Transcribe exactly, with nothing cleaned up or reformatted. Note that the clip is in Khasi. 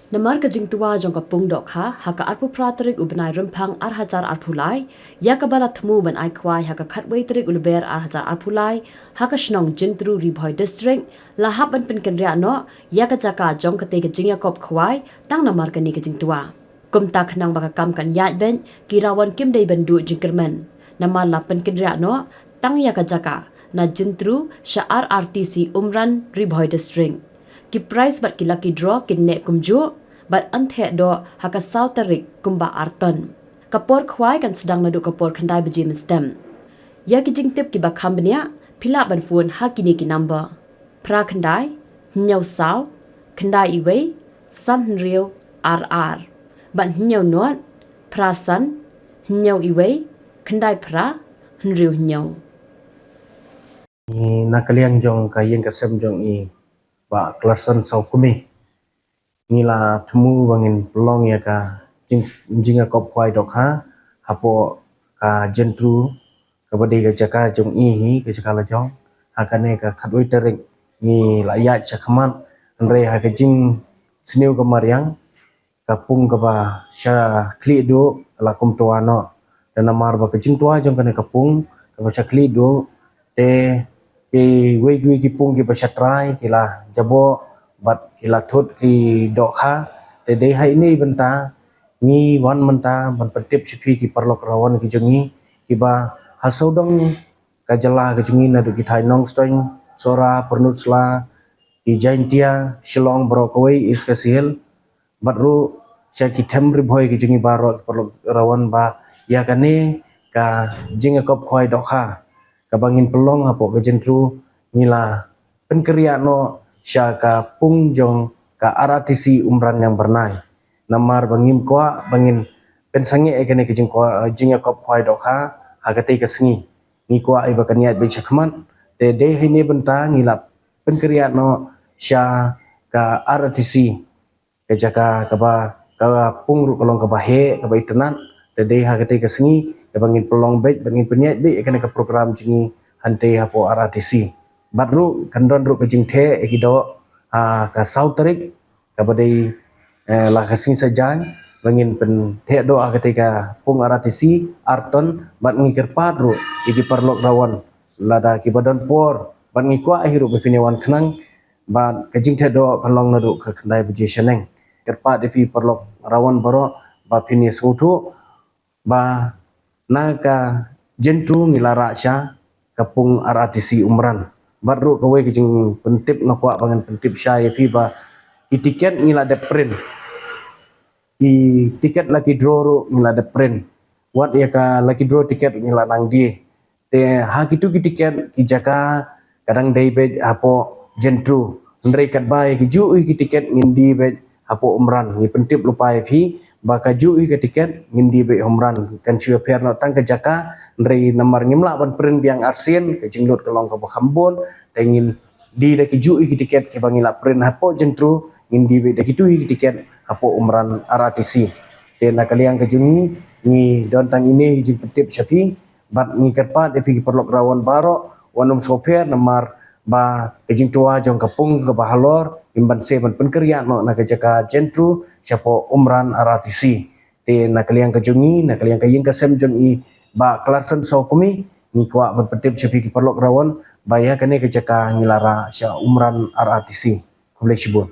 Namar ka jingtwa jong ka pung dohkha ha ka arphew phra tarik u bnai Rymphang ar hajar arphew lai, ïa kaba la thmu ban ai khwai ha ka khatwei tarik u Lber ar hajar arphew lai ha ka shnong Jyntru, Ri Bhoi District, la hap ban pynkynriah noh ïa ka jaka jong katei ka jingïakop khwai tang namar kane ka jingtwa. Kumta khnang ba ka kam kan ïaid beit, ki rawan kim dei ban duh jingkyrmen. Namar la pynkynriah noh tang ïa ka jaka na Jyntru sha R R T C Umran, Ri Bhoi District. Ki prize bad ki lucky draw kin neh kumjuh bad yn theh doh ha ka saw tarik kumba ar ton. Ka por khwai kan sdang naduh ka por khyndai baje mynstep. Ïa ki jingtip kiba kham bniah, phi lah ban phone ha kine ki number: phra khyndai, hynñiew saw, khyndai iwei, san hynriew, ar ar, bad hynñiew nod, phra san, hynñiew iwei, khyndai phra, hynriew hynñiew. Ngi na ka liang jong ka ïing ka sem jong i Bah Clarkson Sawkmie, ngi la thmu ba ngin pynlong ïa ka jing, jingïakop khwai dohkha hapoh ka Jyntru, kaba dei ka jaka jong i hi, ka jaka la jong ha kane ka khatwei tarik. Ngi la ïaid sha khmat, hynrei ha ka jingsniew ka mariang, ka pung kaba sha khlieh duh la kum twa noh. Te namar ba ka jingtwa jong kane ka pung kaba sha khlieh duh, te kiwei kiwei ki pung kiba sha trai ki la jaboh bad ki la thut ki dohkha. Te dei ha ine i bynta ngi wan mynta ban pyntip sha phi ki paralok rawan ki jong ngi kiba ha sawdong ka jylla ka jong ngi, naduh ki thaiñ Nongstoiñ, Sohra, Pynursla, ki Jaintia, Shillong baroh kawei, East Khasi Hills, bad ruh sha ki them Ri Bhoi ki jong ngi baroh ki paralok rawan, ba ïa kane ka jingïakop khwai dohkha kaba ngin pynlong hapoh ka Jyntru, ngi la pynkynriah noh sha ka pung jong ka R R T C Umran Niangbyrnai. Namar ba ngim kwah ba ngin pynsangeh ïa kane ka jingkwah, jingïakop khwai dohkha ha katei ka sngi. Ngi kwah ïa ba kan ïaid beit sha khmat. Te dei ha ine i bynta ngi la pynkynriah noh sha ka R R T C, ka jaka kaba ka pung ruh ka long kaba heh, kaba itynnad. Te dei ha katei ka sngi kaba ngin pynlong beit, ba ngin pynïaid beit ïa kane ka program jong ngi hangtei hapoh R R T C. Bad ruh kan don ruh ka jingtheh ïa ki doh ha ka saw tarik, kaba dei, eh, la ka sngi Saitjaiñ, ba ngin pyntheh doh ha katei ka pung R R T C ar ton. Bad ngi kyrpad ruh ïa ki paralok rawan, lada kiba don por, bad ngi kwah hi ruh ba phin ïa wan khnang, bad ka jingtheh doh kan long naduh ka khyndai baje shaneng. Kyrpad ïa phi paralok rawan baroh ba phin ïa sngewthuh ba na ka Jyntru ngi la rah sha ka pung R R T C Umran. Bad ruh kawei ka jingpyntip nga kwah ba ngan pyntip sha ïa phi ba ki tiket ngi la dep print. Ki tiket lucky draw ruh ngi la dep print. Wat ïa ka lucky draw tiket ngi la nang die. Te ha kitu ki tiket ki jaka ka dang dei beit hapoh Jyntru. Hynrei katba ïa ki juh ïa ki tiket ngin die beit hapoh Umran. Ngi pyntip lypa ïa phi ba ka juh ïa ka tiket ngin die beit Umran. Kan shu ïapher noh tang ka jaka, hynrei namar ngim lah ban print biang arsien, ka jinglut ka long kaba kham bun, te ngin die da ki juh ïa ki tiket kiba ngi la print hapoh Jyntru, ngin die beit da kitu ïa ki tiket hapoh Umran R R T C. Te na ka liang ka jong ngi, ngi don tang ine i jingpyntip sha phi, bad ngi kyrpad ïa phi ki paralok rawan baroh, wat nym sngewpher namar ba ka jingtwa jong ka pung kaba halor, ngim banse ban pynkynriah noh na ka jaka Jyntru shapoh Umran R R T C. Te na ka liang ka jong ngi, na ka liang ka ïing ka sem jong i Bah Clarkson Sawkmie, ngi kwah ban pyntip sha phi ki paralok rawan ba ïa kane ka jaka ngi la rah sha Umran R R T C. Khublei shibun.